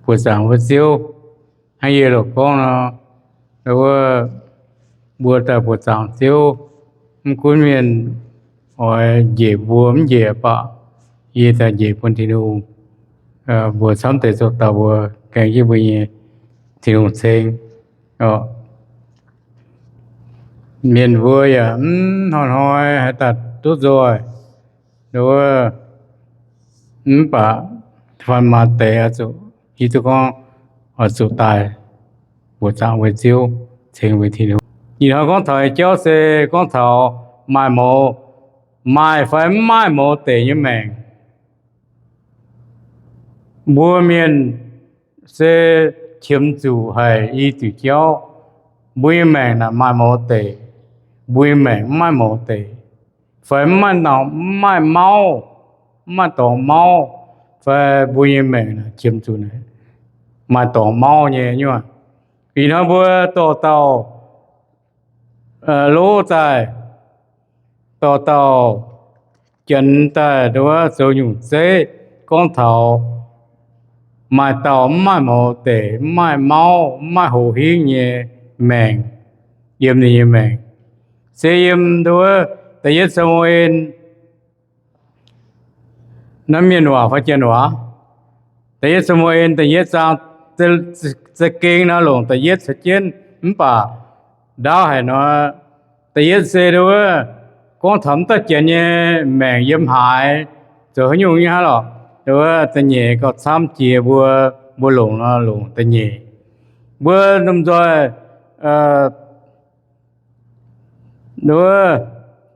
buoqc zaangc wuov Ziouv. Hnangv yie loc gorngv nor, wuov, mbuo daaih buoqc zaangc Ziouv, mv gunv mienh oix njiec mbuo mv njiec baac yie daaih njiec bun Tin-Hungh. Mbuo camv deix zoux dauh mbuo gaeng jienv mbuo nyei Tin-Hungh ceng. Mienh mbuo yaac mv hnoi-hnoi haaix dauh duqv nzoih, wuov, mv baac fai maaih deix oix zuqc hiuv duqv gorngv oix zuqc daaih buoqc zaangc weic Ziouv, ceng weic Tin-Hungh. Ih hnoi gorngv taux nyei jauv se gorngv taux maaih mouz, maaih fai mv maaih mouz deic nyei maengc. Mbuo mienh se qiemx zuqc haic i diuc jauv. Mbuo nyei maengc naaic maaih mouz deic, mbuo nyei maengc mv maaih mouz deic, fai mv maaih, mv maaih mauv, mv maaih dorngx mauv, fai mbuo nyei maengc naaic qiemx zuqc maaih dorngx mauv nyei nyuoqc. Ih hnoi mbuo dorh dauh lov daaih, dorh dauh janx daaih nduov zoux nyungc zeiv gorngv taux maaih dauh mv maaih mouz deic, mv maaih mauv, mv maaih hoz hingv nyei maengc yiem ninh nyei maengc. Se yiem nduov Da'yietv Saa^mu^en, naaiv mienh waac fai janx waac, Da'yietv Saa^mu^en da'yietv zaang, za'gengh nor longc da'yietv caux jienv, mv baac ndaauv haic nor, da'yietv se nduov gorngv taux mv dauh janx nyei maengc yiem haaix, zoux haaix nyungc nyei hnangv lorqc. Nduov da'nyeic gauh camv jiex mbuo, mbuo longc nor longc da'nyeic. Mbuo lomh nzoih nduov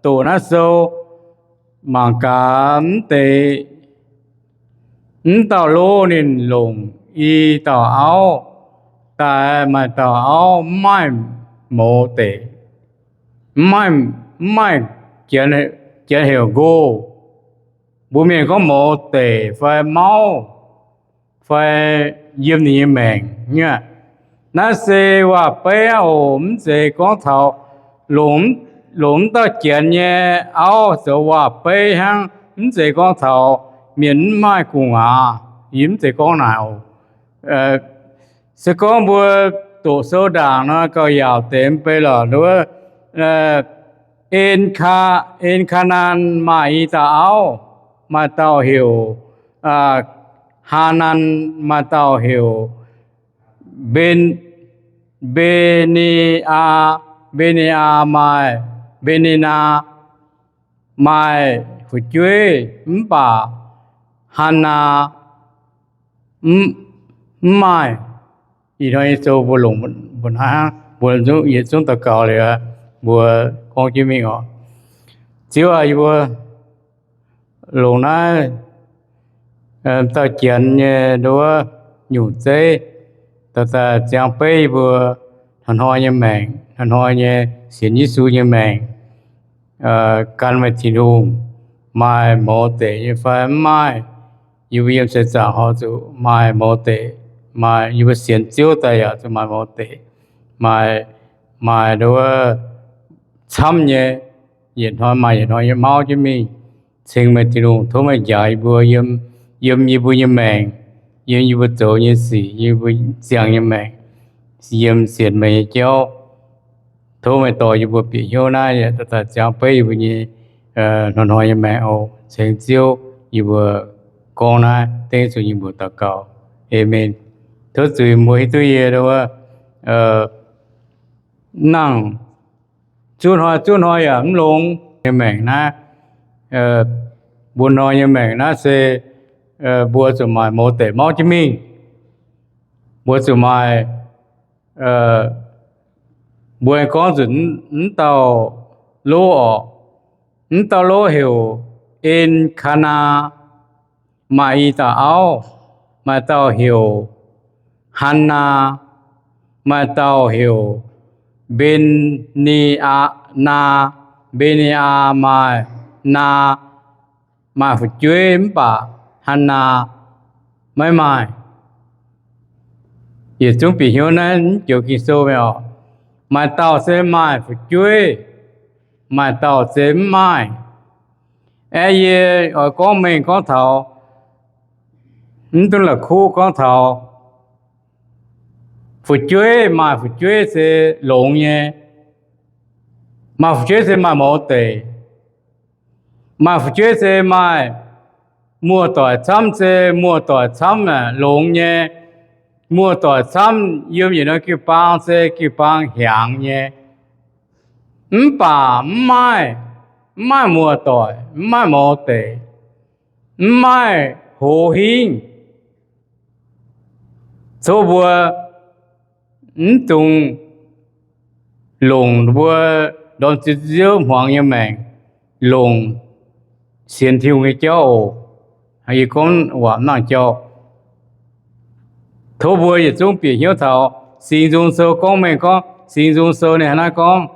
doqc naaiv sou mangc gaax mv deix, mv dauh lov ninh longc i dauh auv daaih, maaih dauh auv mv maaih mouz deic, mv maaih, mv maaih, janx heuc nqoh. Mbuo mienh gorngv mouz deic fai mauv fai yiem ninh nyei maengc nyei. Naaiv se waac-beiv oc, mv zeiz gorngv taux longc, longc mv dauh janx nyei auv zoux waac-beiv hnangv, mv zeiz gorngv taux mienh mv maaih gu'nguaaz, yie mv zeiz gorngv naaic oc. Se gorngv mbuo doqc sou ndaangc nor gauh yaauc deix mv bei lorqc. Nduov, En, En^kaa^naan maaih i dauh auv, maaih dauh heuc Haa^naan, maaih dauh heuc Mbe, Mbe^ni^aa, Mbe^ni^aa maaih, Mbe^ni^naa maaih fu'jueiv, mv baac Haa^naa mv maaih. Ih hnoi nyei sou mbuo longc mbuo hnangv, mbuo yietc zungv daux gaux liuz, mbuo gorngv jienv mingh oc. Ziouv aac, yie mbuo longc naaiv dauh janx nyei nduov nyungc zeiv daaih ziangx beiv yie mbuo hnoi-hnoi nyei maengc, hnoi-hnoi nyei sienx Yesu nyei maengc, gan meih Tin-Hungh, maaih mouz deic nyei fai mv maaih. Yie mbuo yiem seix zaangc horpc zuqc maaih mouz deic, maaih yie mbuo sienx Ziouv daaih yaac zuqc maaih mouz deic, maaih, maaih nduov camv nyei, yietc hnoi maaih yietc hnoi nyei mauv jienv mingh. Ceng meih Tin-Hungh, tov meih njaaux yie mbuo yiem, yiem yie mbuo nyei maengc, yiem yie mbuo zoux nyei sic, yiem yie mbuo ziangh nyei maengc, yiem sienx meih nyei jauv. Tov meih dorh yie mbuo bieqc hnyouv naaiv daaih ziangx beiv yie mbuo nyei hnoi-hnoi nyei maengc oc. Ceng Ziouv, yie mbuo gorngv naaiv dengv zuqc yie mbuo daux gaux. Aamen. Tov zuiz mbuo hiuv duqv yie nangc zuqv hnoi zuqv hnoi yaac mv longx nyei maengc naaiv. Mbuo hnoi nyei maengc naaiv se mbuo zuqc maaih mouz deic mauv jienv mingh. Mbuo zuqc maaih, mbuo gorngv zuqc mv dauh lov orqc. Mv dauh lov heuc En^kaa^naa, maaih i dauh auv, maaih dauh heuc Haa^naa, maaih dauh heuc Mbe^ni^aa, Mbe^ni^aa maaih, Naa maaih fu'jueiv mv baac Haa^naa maiv maaih. Yietc zungv bieqc hnyouv naaiv mv joux Ging-Sou mi'aqv. Maaih dauh se maaih fu'jueiv, maaih dauh se mv maaih. Aeqv, yie oix gorngv mengh gorngv taux, mv duqv la'kuqv gorngv taux Fu'jueiv, maaih fu'jueiv se longx nyei. Maaih fu'jueiv se maaih mouz deic. Maaih fu'jueiv se maaih muoz-doic camv, se muoz-doic camv longx nyei. Muoz-doic camv yiem yietc norm jiu-baang se jiu-baang hiaangx nyei. Mv baac mv maaih, mv maaih muoz-doic, mv maaih mouz deic, mv maaih hoz hingv. Coqv mbuo mv dungx longc mbuo ndorm ziouv hmuangx nyei maengc longc sienx Tin-Hungh nyei jauv oc. Yie gorngv waac nangh jauv, tov mbuo yietc zungv bieqc hnyouv taux Singx Nzung Sou gorngv mengh gorngv, Singx Nzung Sou ninh hnangv naaiv gorngv,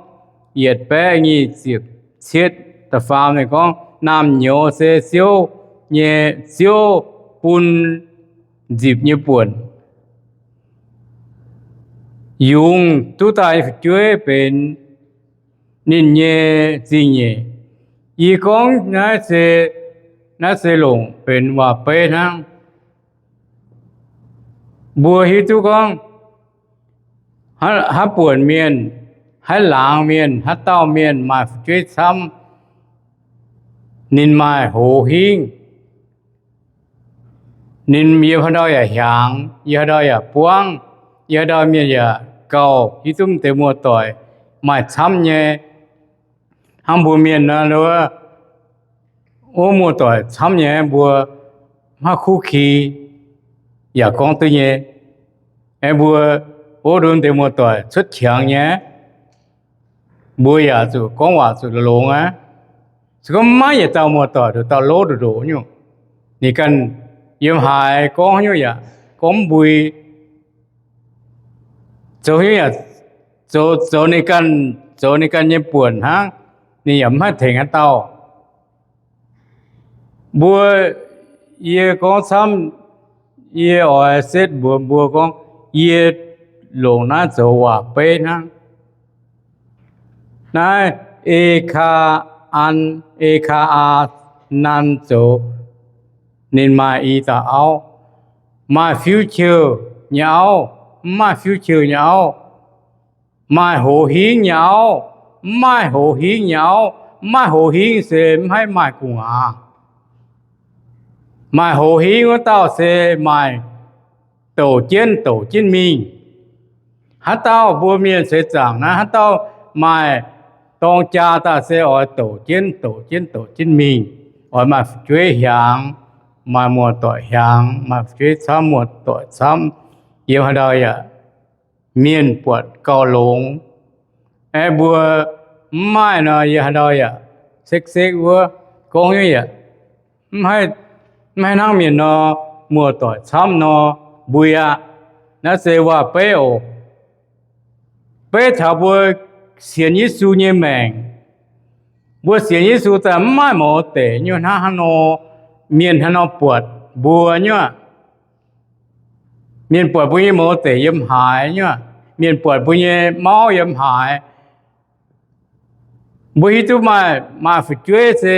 yietc baeqv nyic ziepc cietv da'faam ninh gorngv, naamh nyouz se Ziouv nyei, Ziouv bun nzipc nyei buonc. Yungz duqv daaih nyei fu'jueiv benx ninh nyei zingh nyeic. Yie gorngv naaiv se, naaiv se longc benx waac-beiv hnangv. Mbuo hiuv duqv gorngv, haaix buonc mienh, haaix laangz mienh, haaix dauh mienh maaih fu'jueiv camv, ninh maaih hoz hingv. Ninh yiem haaix ndau yaac hiaangx, yiem haaix ndau yaac buangv, yiem haaix ndau mienh yaac gauh hiuv duqv deix muoz-doic maaih camv nyei. Hnangv mbuo mienh nor, wuov muoz-doic camv nyei, mbuo maiv kuv ki yaac gorngv duqv nyei. Aengx mbuo wuov ndon deix muoz-doic cuotv qangx nyei, mbuo yaac zuqc gorngv waac zuqc longx aqv. Se gorngv maiv yietc dauh muoz-doic nduqc dauh lov ndoqc ndoqc nyungc, ninh ganh yiem haaix gorngv nyungc yaac gorngv mv mbui. Zoux nyungc yaac zoux ninh ganh, zoux ninh ganh nyei buonc hnangv, ninh yaac mv haih tengx haaix dauh. Mbuo, yie gorngv camv, yie oix setv mbuox mbuo gorngv, yie longc naaiv zoux waac-beiv hnangv. Naaiv E K An, E K A Nan zoux, ninh maaih i dauh auv, maaih future nyei auv, mv maaih future nyei auv, maaih hoz hingv nyei auv, mv maaih hoz hingv nyei auv. Mv maaih hoz hingv se mv haih maaih gu'nguaaz. Maaih hoz hingv wuov dauh se maaih douc jienv douc jienv mingh. Haaix dauh mbuo mienh seix zaangc naaiv, haaix dauh maaih dorng jaa daaih se oix douc jienv douc jienv douc jienv mingh, oix maaih fu'jueiv hiaangx, maaih muoz-doic hiaangx, maaih fu'jueiv camv, muoz-doic camv, yiem haaix ndau yaac mienh buatc gauh longx. Aeqv, mbuo mv maaih nor, yiem haaix ndau yaac sekv-sekv wuov, gorngv nyei yaac mv haih hnangv mienh nor, muoz-doic camv nor, mbui aqv. Naaiv se waac-beiv oc. Beiv taux mbuo sienx Yesu nyei maengc. Mbuo sienx Yesu daaih mv maaih mouz deic nyei hnangv haaix nor, mienh hnangv haaix nor buatc mbuo nyei aqv. Mienh buatc mbuo nyei mouz deic yiem haaix nyei aqv. Mienh buatc mbuo nyei mauv yiem haaix. Mbuo hiuv duqv maaih, maaih fu'jueiv se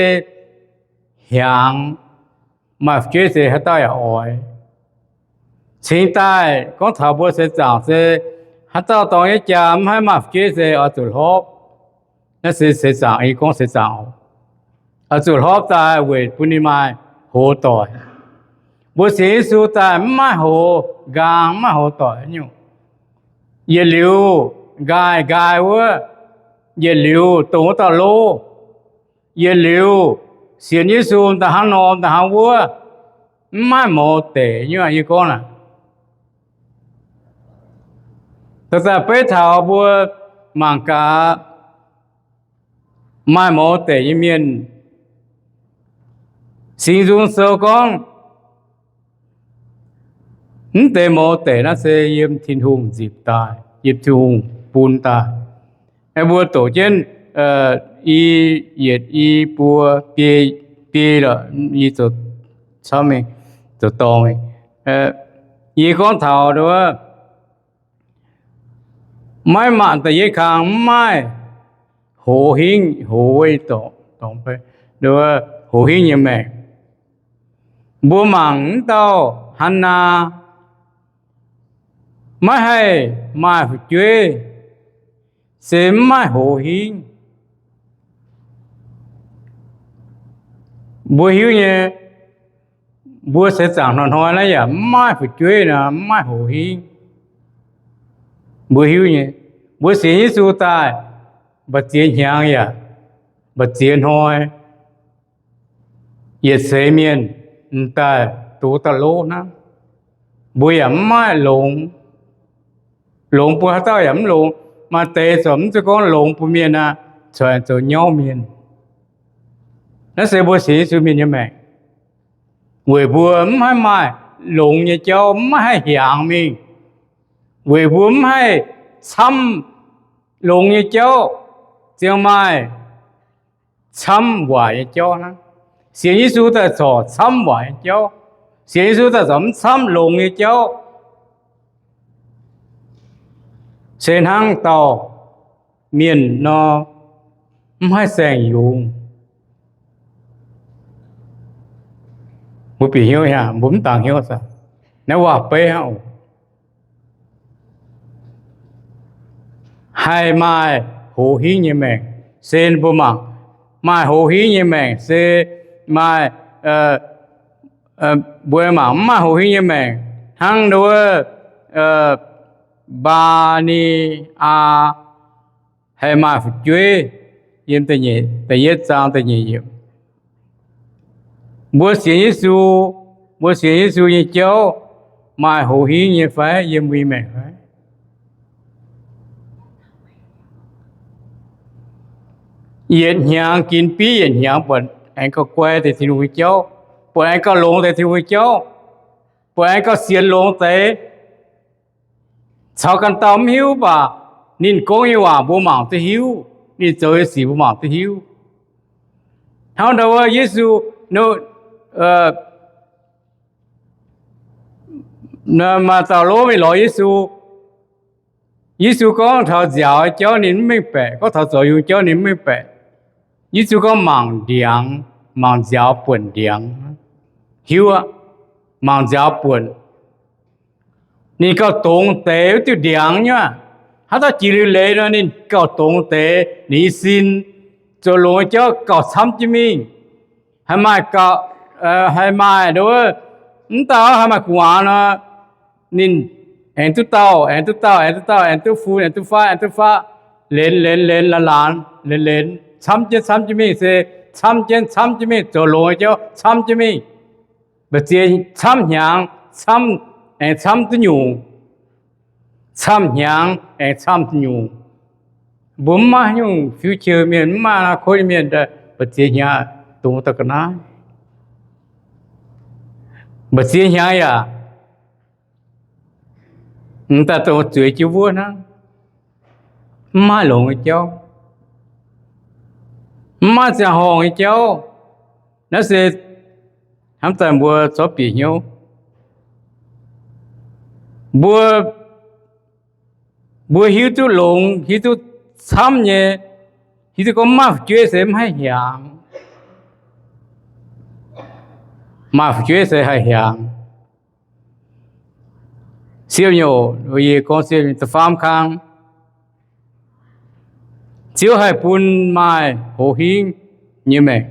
hiaangx, maaih fu'jueiv se haaix dauh yaac oix. Cingx daaih gorngv taux mbuo seix zaangc se haaix dauh dorng nyei jaa mv haih maaih fu'jueiv se oix zuqc hlorpv. Naaiv se seix zaangc, yie gorngv seix zaangc oc. Oix zuqc hlorpv daaih weic bun ninh maaih hoz doic. Mbuo sienx Yesu daaih mv maaih hoz nqaang, mv maaih hoz doic nyungc. Yietc liuz nqaai nqaai wuov, yietc liuz dongh wuov dauh lov, yietc liuz sienx Yesu daaih hnangv nor daaih hnangv wuov, mv maaih mouz deic nyungc. Yie gorngv naaic, daaih beiv taux mbuo mangc gaax maaih mouz deic nyei mienh. Singx Nzung Sou gorngv, mv deix mouz deic naaiv se yiem Tin-Hungh nzipc daaih, yiem Tin-Hungh bun daaih. Aeqv, mbuo doqc jienv i, yietc i buo biei, biei lorqc, i zoux camv mingh, zoux dorngx mingh. Yie gorngv taux wuov, maiv mangc da'yietv kang mv maaih hoz hingv, hoz, hoz hingv nyei maengc. Mbuo mangc wuov dauh Hannaa, Maiv haih maaih fu'jueiv se maiv maaih hoz hingv. Mbuo hiuv nyei, mbuo seix zaangc hnoi-hnoi naaiv yaac maiv maaih fu'jueiv nor, maiv maaih hoz hingv. Mbuo hiuv nyei, mbuo sienx Yesu daaih, mba'ziex hnyangx yaac mba'ziex hnoi, yietc seix mienh m'daaih duqv daaih lov hnangv. Mbuo yaac maiv maaih longx. Longx bun haaix dauh yaac mv longx. Maaih deix corc mv zeiz gorngv longx bun mienh aqv, corc zoux nyauv mienh. Naaiv se mbuo sienx Yesu mienh nyei maengc. Weic mbuo mv haih maaih longx nyei jauv, mv haih hiaangx mingh. Weic mbuo mv haih camv longx nyei jauv, ziang maaih camv waaic nyei jauv hnangv. Sienx Yesu daaih corc camv waaic nyei jauv. Sienx Yesu daaih corc mv camv longx nyei jauv. Se hnangv dauh mienh nor, mv haih saeng-yungz. Mbuo bieqc hnyouv hnangv, mbuo mv dangx hnyouv aqv. Naaiv waac-beiv hnangv oc. Haih maaih hoz hingv nyei maengc se mbuo mangc. Maaih hoz hingv nyei maengc se maaih, mbuo mangc mv maaih hoz hingv nyei maengc hnangv nduov, Mbaa^ni^aa haih maaih fu'jueiv, yiem da'yietv zaang da'nyeic yiemc. Mbuo sienx Yesu, mbuo sienx Yesu nyei jauv maaih hoz hingv nyei fai yiem mbuo nyei maengc fai? Yietc hnyangx ginv bieiv yietc hnyangx buatc aengx gauh guai deix Tin-Hungh nyei jauv, buatc aengx gauh longx deix Tin-Hungh nyei jauv, buatc aengx gauh sienx longx deix. Caux ganh dauh mv hiuv mv baac ninh gorngv nyei waac mbuo mangc duqv hiuv, ninh zoux nyei sic mbuo mangc duqv hiuv. Hnangv ndau wuov Yesu, maaih dauh lov mingh lorz Yesu. Yesu gorngv taux nziaaux nyei jauv ninh mv mengh baeqc, gorngv taux zoux yungz jauv ninh mv mengh baeqc. Yesu gorngv mangc ndiangx, mangc nziaaux buonc ndiangx. Hiuv aqv, mangc nziaaux buonc. Ninh gauh dongz deix wuov diuh ndiangx nyei aqv. Haaix dauh jiex liuz leiz nor, ninh gauh dongz deix, ninh nyei sin zoux longx nyei jauv gauh camv jienv mingh. Haih maaih gauh, haih maaih nduov, mv dauh haih maaih gu'nguaaz nor, ninh aengx duqv dauh, aengx duqv dauh, aengx duqv dauh, aengx duqv fun, aengx duqv faqv, aengx duqv faqv, lenz, lenz, lenz, laanz, laanz, lenz, lenz, camv jienv, camv jienv mingh se camv jienv, camv jienv mingh, zoux longx nyei jauv camv jienv mingh. Mbu'ziex camv hnyangx, camv, aengx camv duqv nyungc. Camv hnyangx aengx camv duqv nyungc. Mbuo mv maaih nyungc future mienh, mv maaih อนาคต mienh, mbu'ziex hnyangx dongh daaih ga'naaiv. Mbu'ziex hnyangx yaac m'daaih dongh zueiz jienv wuov hnangv. Mv maaih longx nyei jauv, mv maaih ziangh horngh nyei jauv. Naaiv se hnamv daaih mbuo corc bieqc hnyouv. Mbuo, mbuo hiuv duqv longx, hiuv duqv camv nyei, hiuv duqv gorngv maaih fu'jueiv se mv haih hiaangx. Maaih fu'jueiv se haih hiaangx. Siepv nyei, yie gorngv siepv nyei da'faam kang. Ziouv haih bun maaih hoz hingv nyei maengc.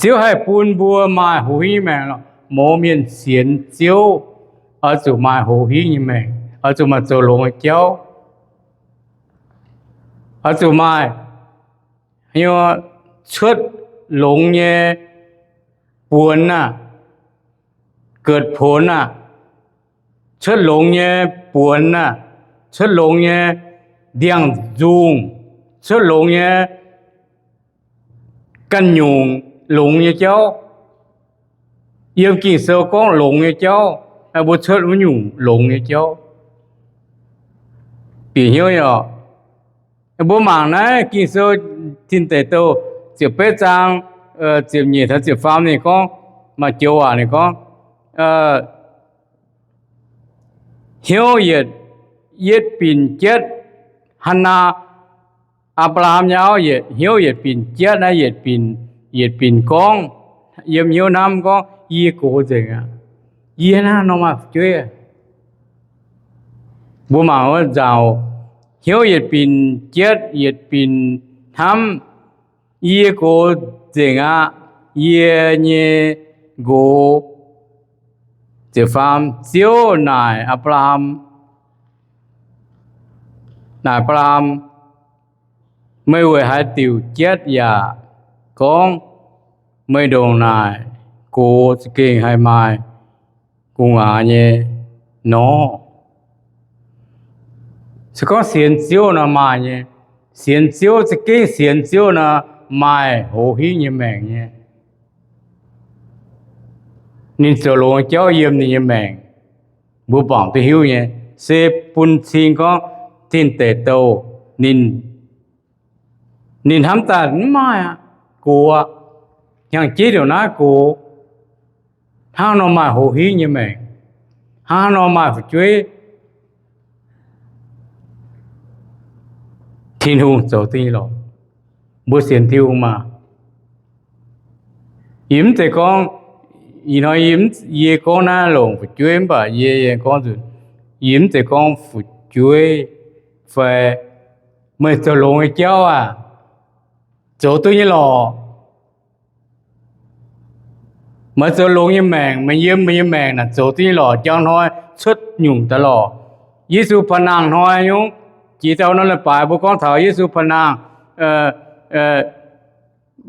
Ziouv haih bun mbuo maaih hoz hingv nyei maengc. Mouz mienh sienx Ziouv oix zuqc maaih hoz hingv nyei maengc, oix zuqc maaih zoux longx nyei jauv, oix zuqc maaih cuotv longx nyei buonx aah, เกิดผล aah, cuotv longx nyei buonx aah, cuotv longx nyei ndiangx-nzungh, cuotv longx nyei ganh nyungc longx nyei jauv. Yiem Ging-Sou gorngv longx nyei jauv, mbuo cuotv wuov nyungc longx nyei jauv. Bieqc hnyouv nyei oc. Mbuo mangc naaiv Ging-Sou Tin Deic Douh ziepc betv zaang, ziepc nyeic taux ziepc faam ninh gorngv, maaih joux waac ninh gorngv, hnyouv yietc, yietc binc jietv. Hannaa, Apc^laa^ham nyei auv, hnyouv yietc binc jietv naaiv, yietc binc gorngv, yiem hnyouv hnamv gorngv, yie gox nzengc aqv. Yie hnangv nor maaih fu'jueiv. Mbuo mangc wuov nzauc, hnyouv yietc binc jietv yietc binc hnamv, yie gox nzengc aqv. Yie nyei nqox, ziepc faam, Ziouv naaic Apc^laa^ham, naaic Apc^laa^ham, meih weic haaix diuc jatv yaac gorngv meih ndongc naaic gox za'gengh haih maaih gu'nguaaz nyei nor? Se gorngv sienx Ziouv nor maaih nyei. Sienx Ziouv, za'gengh sienx Ziouv nor maaih hoz hingv nyei maengc nyei. Ninh zoux longx jauv yiem ninh nyei maengc, mbuo bangc duqv hiuv nyei. Se bun cing gorngv tin deic douh ninh, ninh hnamv daaih mv maaih aqv, gox aqv, hnyangx-jeiv ndongc naaiv gox. Hnangv nor maaih hoz hingv nyei maengc, hnangv nor maaih fu'jueiv. Tin-Hungh zoux duqv nyei lorqc. Mbuo sienx Tin-Hungh maah! Yie mv zeiz gorngv, ih hnoi yie gorngv naaiv longc fu'jueiv mv baac yie, yie gorngv nzunc, yie mv zeiz gorngv fu'jueiv fai meih zoux longx nyei jauv aah, zoux duqv nyei lorqc. Meih zoux longx nyei maengc, meih yiem meih nyei maengc naaic zoux duqv nyei lorqc, njang hnoi cuotv nyungc daaih lorqc. Yesu paan nangh hnoi nyungc, jiex dauh nor leiz-baaix mbuo gorngv taux Yesu paan nangh,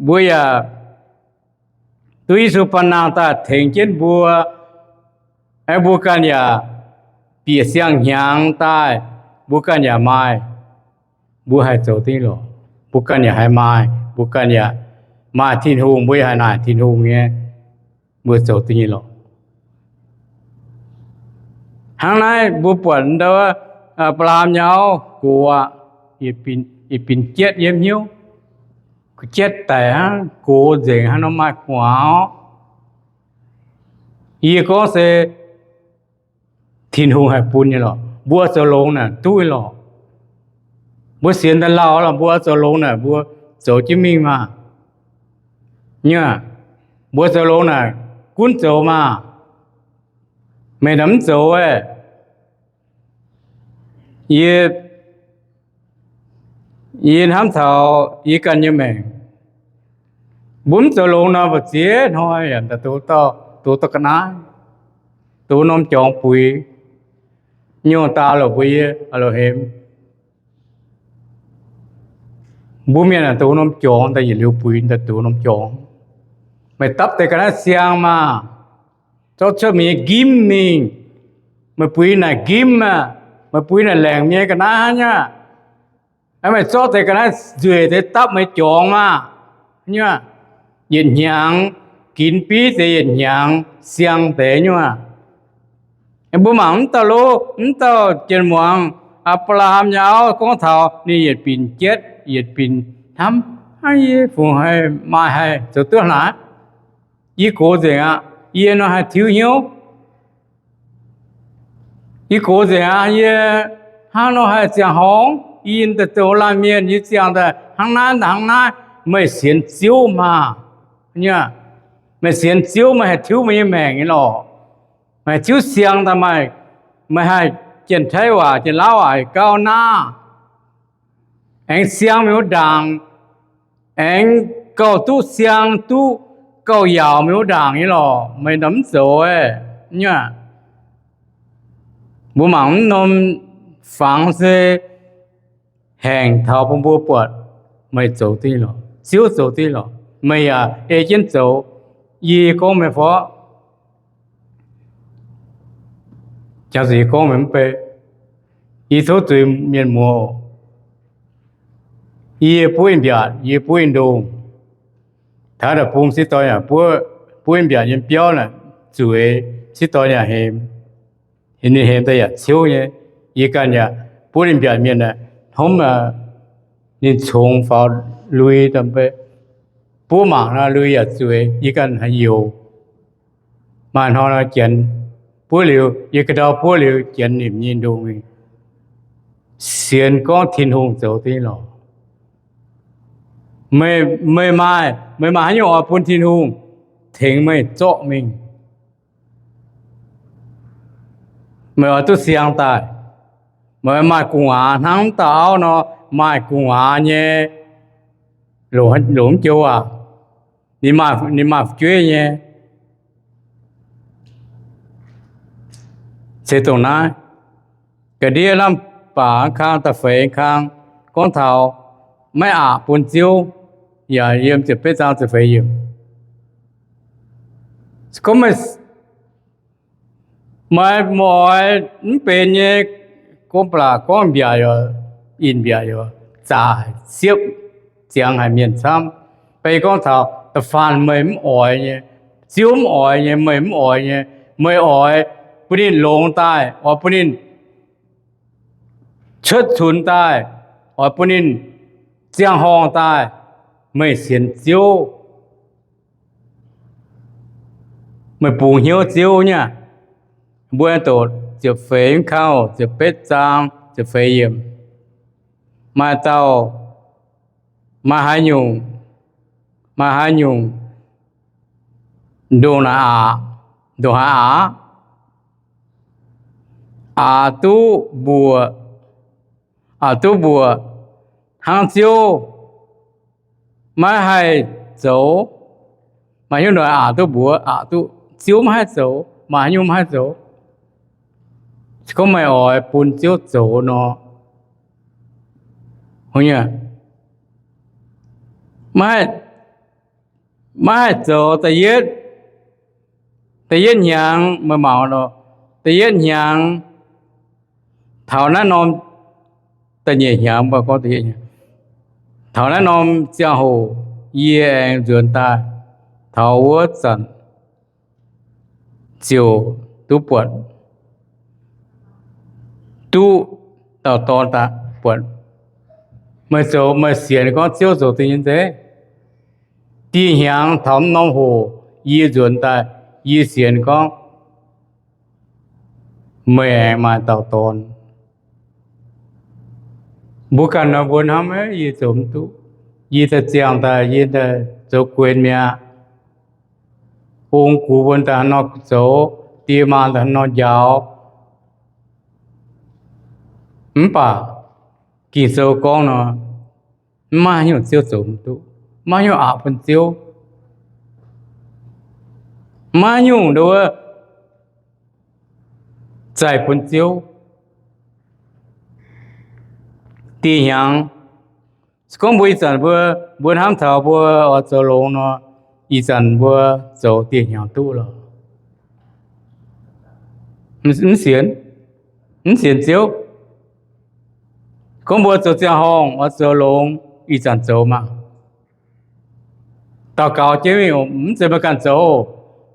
mbuo yaac duqv Yesu paan nangh daaih tengx jienv mbuo, aengx mbuo ganh yaac bieqc siang-hnyangx daaih, mbuo ganh yaac maaih, mbuo haih zoux duqv nyei lorqc. Mbuo ganh yaac haih maaih, mbuo ganh yaac maaih Tin-Hungh, mbuo yaac haih naaic Tin-Hungh nyei, mbuo zoux duqv nyei lorqc. Hnangv naaiv mbuo buatc ndau, Apc^laa^ham nyei auv gox aqv, yietc binc jietv yiem hnyouv, jietv daic hnangv, gox nzengc hnangv nor maaih gu'nguaaz. Yie gorngv se Tin-Hungh haih bun nyei lorqc. Mbuo zoux longx naaic duqv nyei lorqc. Mbuo sienx daaih lauh lorqc, mbuo zoux longx naaic mbuo zoux jienv mingh maah! Nyuaah, mbuo zoux longx naaic gunv zoux maah! Meih naaic mv zoux aeqv, yie, yie hnamv taux yie ganh nyei maengc. Mbuo mv zoux longx nor, mbu'ziex hnoi yaac douz, douz ga'naaiv, douz norm jorngx buix, nyungc daaih lorqc mbuo yie a'lo hemx. Mbuo mienh aah, douz norm jorngx daaih yietc liuz buix daaih douz norm jorngx. Meih dapv deix ga'naaiv siang maah! Zorqv cuotv meih nyei gimv mingh. Meih buix naaic gimv aah, meih buix naaic laengc nyei ga'naaiv hnangv nyuaah. Meih zorqv deix ga'naaiv nzueic deix dapv meih jorngx maah! Nyuaah, yietc hnyangx ginx biv deix yietc hnyangx siang deix nyuaah. Mbuo mangc mv dauh lov, mv dauh jien muangx, Apc^laa^ham nyei auv gorngv taux ninh yietc binc jietv yietc binc hnamv, hnangv yie fungc haih maaih haih zoux duqv naaic. Yie gox nzengc aqv, yie nor haih tiuv hnyouv. Yie gox nzengc aqv, yie hnangv nor haih ziangh horngz. Yie daaih zoux laanh mienh, yie ziangh daaih hnangv naaiv hnangv naaiv. Meih sienx Ziouv maah! Meih sienx Ziouv, meih haih tiuv meih nyei maengc nyei lorqc. Meih haih tiuv siang daaih maaih, meih haih Janx-Taiv waac, Janx-Laauv waac gauh naah, aengx siang meih wuov ndaangc, aengx gauh duqv siang, duqv gauh yaauc meih wuov ndaangc nyei lorqc. Meih ndorm mv zoux aeqv, mbuo mangc mv norm fangx se haengc taux bun mbuo buatc meih zoux duqv lorqc, Ziouv zoux duqv lorqc, meih yaac ei jienv zoux. Yie gorngv meih fov, jangx zuqc yie gorngv meih mv bei. Yie tov zuiz mienh muoz, yie buov in-mbiatc, yie buov in-ndongh, taux da'bung sieqv doix yaac buov, buov in-mbiatc yiem biauv naaic zueiz, sieqv doix yaac hemx, ninh hemx daaih yaac ciouv nyei. Yie ganh yaac buov in-mbiatc mienh aeqv, hnomv ninh congx faaux lui daaih, buov mangc nor lui yaac zueiz, yie ganh haaix youz. Maaih hnoi nor janx buov liuz, yie ga'ndau buov liuz janx nimc nyei ndongh mingh. Sienx gorngv Tin-Hungh zoux duqv lorqc. Meih maaih, meih maaih haaix nyungc oix bun Tin-Hungh tengx meih zorqv mingh? Meih oix duqv siang daaih. Meih maaih gu'nguaaz hnangv dauh auv nor, maaih gu'nguaaz nyei, longc mv joux waac, ninh maaih fu'jueiv nyei. Se dongh naaiv, ga'ndiev lamh baac kang, da'feix kang, gorngv taux maiv aqc bun Ziouv, yaac yiem ziepc betv zaang ziepc feix yiemc. Gorngv meih, meih oix mv benx nyei, gorngv ba'laqc gorngv mbiaauc, ih mbiaauc zaqc siepv, ziangx haic mienh camv. Beiv gorngv taux da'faanh meih mv oix nyei, Ziouv mv oix nyei, meih mv oix nyei, meih oix bun ninh longx daaih, oix bun ninh cuotv cunx daaih, oix bun ninh ziangh horngh daaih, meih sienx Ziouv, meih bungx hnyouv Ziouv nyei. Mbuo doqc ziepc feix kang, ziepc betv zaang ziepc feix yiemc. Maaih dauh, maaih haaix nyungc, maaih haaix nyungc ndongc naaic aqc, ndongc haaix aqc, aqc duqv mbuoqc, aqc duqv mbuoqc hnangv Ziouv maiv haih zoux. Maaih hnyouv ndongc aqc duqv mbuoqc, aqc duqv Ziouv maiv haih zoux, maaih haaix nyungc maiv haih zoux. Se gorngv meih oix bun Ziouv zoux nor, maiv haih zoux. Da'yietv, da'yietv hnyangx meih mangc nor, da'yietv hnyangx, taux naaiv norm, da'nyeic hnyangx, taux naaiv norm ziangh hoc yie aengx nzuonx daaih taux wuov zanc ziouc duqv buatc, duqv dauh dorn daaih buatc. Meih zoux, meih sienx gorngv Ziouv zoux deix nyei nzeic. Dieh hnyangx taux norm hoc yie nzuonx daaih, yie sienx gorngv meih aengx maaih dauh dorn. Mbuo ganh nor mbuo hnamv, yie zoux mv duqv. Yie daaih ziangh daaih, yie daaih zoux guenx mi'aqv. Ong gux mbuo daaih hnangv nor zoux, die maa daaih hnangv nor njaaux. Mv baac Ging-Sou gorngv nor, maiv haaix nyungc Ziouv zoux mv duqv, maiv haaix nyungc aqc bun Ziouv. Maiv haaix nyungc nduov zaih bun Ziouv. Dieh hnyangx, se gorngv mbuo ih zanc mbuo, mbuo hnamv taux mbuo oix zoux longx nor, ih zanc mbuo zoux dieh hnyangx duqv lorqc. Mv sienx, mv sienx Ziouv. Gorngv mbuo zoux ziangh horngh oix zoux longx, ih zanc zoux maah. Daux gaux jienv mingh, mv zeiz meih ganh zoux.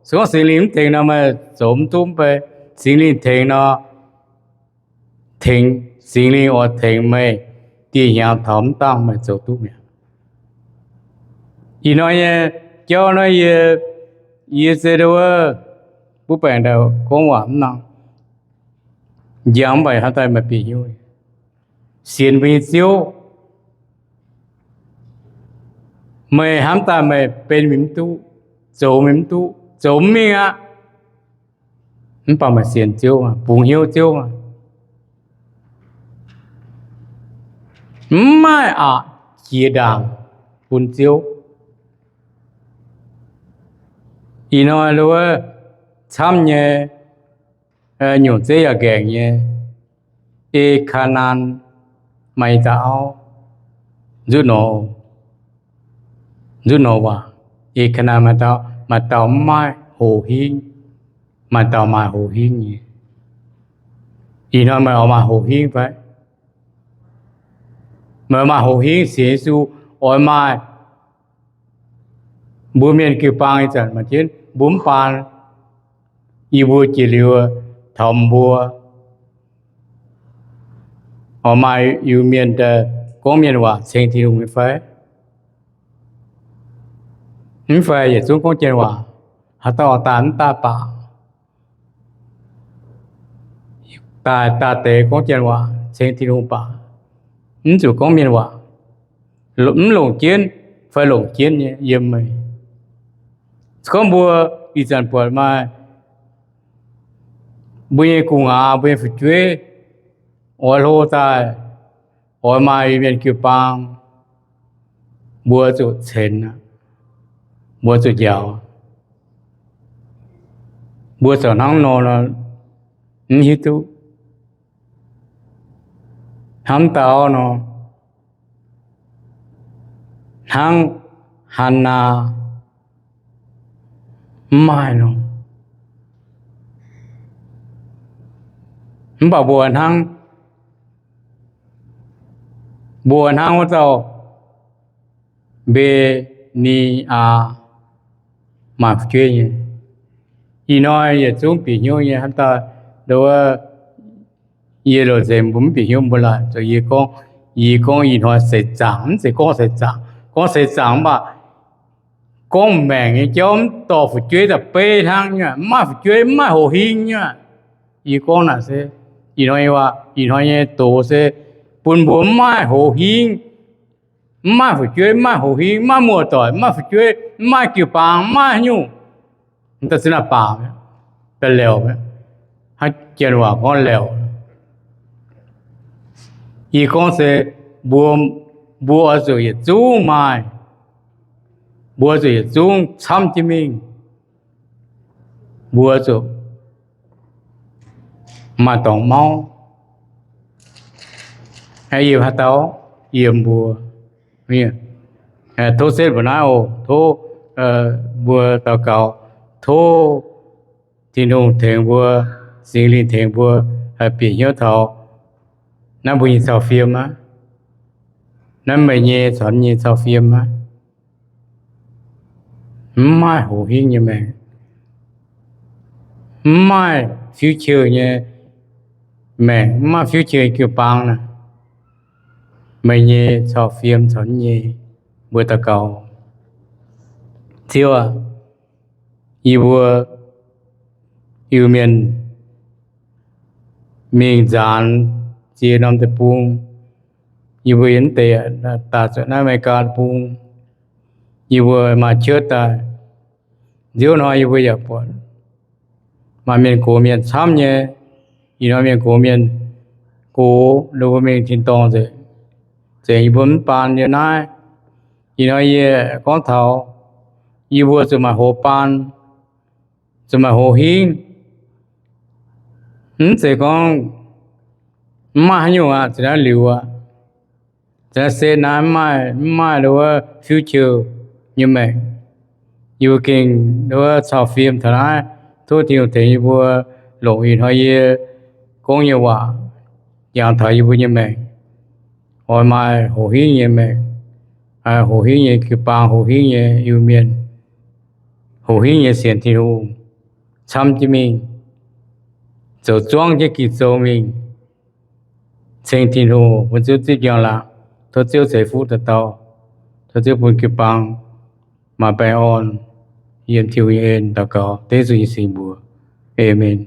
Se gorngv Singx Lingh mv tengx nor, meih zoux mv duqv mv bei. Singx Lingh tengx nor, tengx, Singx Lingh oix tengx meih dieh hnyangx taux mv dangh meih zoux duqv mi'aqv. Ih hnoi nyei jauv naaiv yie, yie se wuov, mbuo baengc ndau gorngv waac mv nangh, njang mv baac hnamv daaih meih bieqc hnyouv, sienx mbuo nyei Ziouv. Meih hnamv daaih meih benx mingh mv duqv, zoux mingh mv duqv, zoux mv mingh aqv. Mv baac meih sienx Ziouv, bungx hnyouv Ziouv, mv maaih aqc jiex ndaangc bun Ziouv. Ih hnoi wuov camv nyei, nyungc zeiv yaac ngaengc nyei, E^kaa^naan maaih dauh auv, nzutv nor, nzutv nor waac, E^kaa^naan maaih dauh, maaih dauh mv maaih hoqc hingv, maaih dauh maaih hoqc hingv nyei. Ih hnoi meih oix maaih hoqc hingv fai? Meih maaih hoqc hingv sienx Yesu, oix maaih, mbuo mienh jiu-baang ih zanc maaih jienv mbuo mv baan, yie mbuo jiex liuz taux mbuo, oix maaih Iu-Mienh daaih gorngv mienh waac ceng Tin-Hungh nyei fai? Mv fai yietc zungv gorngv janx waac, haaix dauh oix daaih mv daaih baac, daaih daaih deix gorngv janx waac ceng Tin-Hungh baac, mv zuqc gorngv mienh waac, mv longc jienv fai longc jienv nyei yiem meih. Se gorngv mbuo ih zanc buatc maaih Mbuo nyei gu'nguaaz, mbuo nyei fu'jueiv oix hlo daaih, oix maaih Iu-Mienh jiu-baang, mbuo zuqc ceix aqv. Mbuo zuqc njaaux. Mbuo zoux hnangv nor, mv hiuv duqv. Hnamv dauh nor, hnangv Hannaa mv maaih nor, mv baac mbuo hnangv, mbuo hnangv wuov dauh Mbe^ni^aa, maaih fu'jueiv nyei. Ih hnoi yietc zungv bieqc hnyouv nyei, hnamv daaih, nduov, yie loz-nzengc mbuo mv bieqc hnyouv mbuo laaic zoux yie gorngv, yie gorngv ih hnoi seix zaangc, mv zeiz gorngv seix zaangc, gorngv seix zaangc mv baac gorngv maengc nyei jauv mv dorh fu'jueiv daaih beiv hnangv nyei, mv maaih fu'jueiv, mv maaih hoz hingv nyei. Yie gorngv naaic se, ih hnoi, ih hnoi nyei doz se bun mbuo mv maaih hoz hingv, mv maaih fu'jueiv, mv maaih hoz hingv, mv maaih muoz-doic, mv maaih fu'jueiv, mv maaih jiu-baang, mv maaih haaix nyungc. Da'zinh naaiv baac, da'lauc, hnangv janx waac gorngv lorqc. Yie gorngv se mbuo, mbuo oix zuqc yietc zungv maaih, mbuo zuqc yietc zungv camv jienv mingh, mbuo zuqc maaih dorngx mauv. Yiem haaix dauh, yiem mbuo. Tov setv mbuo naaiv oc. Tov mbuo daux gaux, tov Tin-Hungh tengx mbuo, Singx Lingh tengx mbuo haih bieqc hnyouv taux naaiv mbuo nyei cau fiem aqv. Naaiv meih nyei caux yie nyei cau fiem aqv. Mv maaih hoz hingv nyei maengc, mv maaih future nyei maengc, mv maaih future jiu-baang naaic. Meih nyei cau fiem caux yie nyei, mbuo daux gaux. Ziouv aac, yie mbuo Iu-Mienh mingh nzaanx ziex norm deic-bung. Yie mbuo yiem naaiv deix daaih zuotc naaiv Aa^me^li^gaa deic-bung, yie mbuo maaih cuotv daaih. Nziouv hnoi yie mbuo yaac buatc maaih mienh gox mienh camv nyei. Ih hnoi mienh gox mienh gox, ninh mbuo mingh tin-dorngh nzengc, nzengc yie mbuo mv baan yiem naaiv. Ih hnoi yie gorngv taux yie mbuo zuqc maaih hoz baan, zuqc maaih hoz hingv. Mv zeiz gorngv mv maaih haaix nyungc aqv, zinh naaiv liuz aqv. Zinh naaiv se naaiv mv maaih, mv maaih wuov future nyei maengc. Yie mbuo gengh wuov cau fiem taux naaiv. Tov Tin-Hungh tengx yie mbuo longc ih hnoi yie gorngv nyei waac jangx taux yie mbuo nyei maengc. Oix maaih hoqc hingv nyei maengc, hoqc hingv nyei jiu-baang, hoqc hingv nyei Iu-Mienh, hoqc hingv nyei sienx Tin-Hungh, camv jienv mingh, zoux zuangv jienv ging-zoux mingh, ceng Tin-Hungh bun Ziouv zipv njang-laangc. Tov Ziouv ceix fuqv dauh dauh. Tov Ziouv bun jiu-baang maaih baengh orn. Yiem Tin-Hungh nyei en daux gaux dengv Yesu nyei singx mbuox. Aamen.